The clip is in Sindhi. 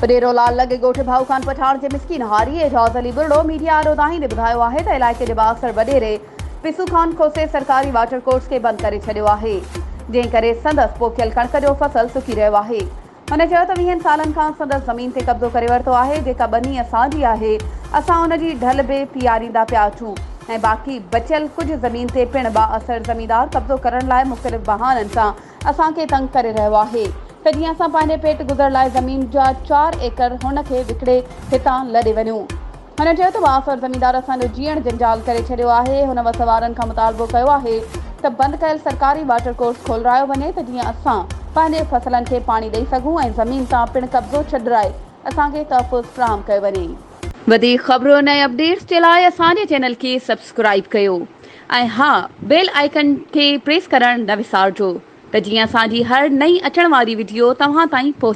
پڏيرو لال لڳ ڳوٺ ڀائو خان پٺاڻ جي مسڪين هاري اعجاز علي ٻرڙو ميڊيا آڏو دانهيندي ٻڌايو آهي ته علائقي جي بااثر وڏيري پسو خان کوسي سرڪاري واٽر ڪورس کي بند ڪري ڇڏيو آهي جنهن ڪري سندس پوکيل ڪڻڪ جو فصل سڪي رهيو آهي. هن چيو ته ويهن سالن کان سندس زمين تي قبضو ڪري ورتو آهي جيڪا ٻني اسان جي آهي اسان ان جي ڍل به پياريندا پيا اچون ۽ باقي بچيل ڪجهه زمين تي پڻ بااثر زميندار قبضو ڪرڻ لاء مختلف بهانن سان اسان کي تنگ ڪري رهيو آهي ته جيئن اسان پنهنجي پيٽ گذر لاء زمين جا چار ايڪڙ هن کي وڪڻي هتان لڏي وڃون. هن چيو ته بااثر زميندار اسان جو جيئڻ جنجال ڪري ڇڏيو آهي. هن وس وارن کان مطالبو ڪيو آهي ته بند ڪيل سرڪاري واٽر ڪورس کولرايو وڃي ته جيئن اسان پنهنجي فصلن کي پاڻي ڏئي سگهون ۽ زمين تان پڻ قبضو ڇڏرائي اسان کي تحفظ فراهم ڪيو وڃي. وڌيڪ خبرن ۽ اپڊيٽس جي لاء اسان جي چينل کي سبسڪرائيب ڪيو ۽ ها بيل آئيڪن کي پريس ڪرڻ نه وسارجو ته جيئن اسان جي هر نئين اچڻ واري وڊيو توهان تائين پهچي.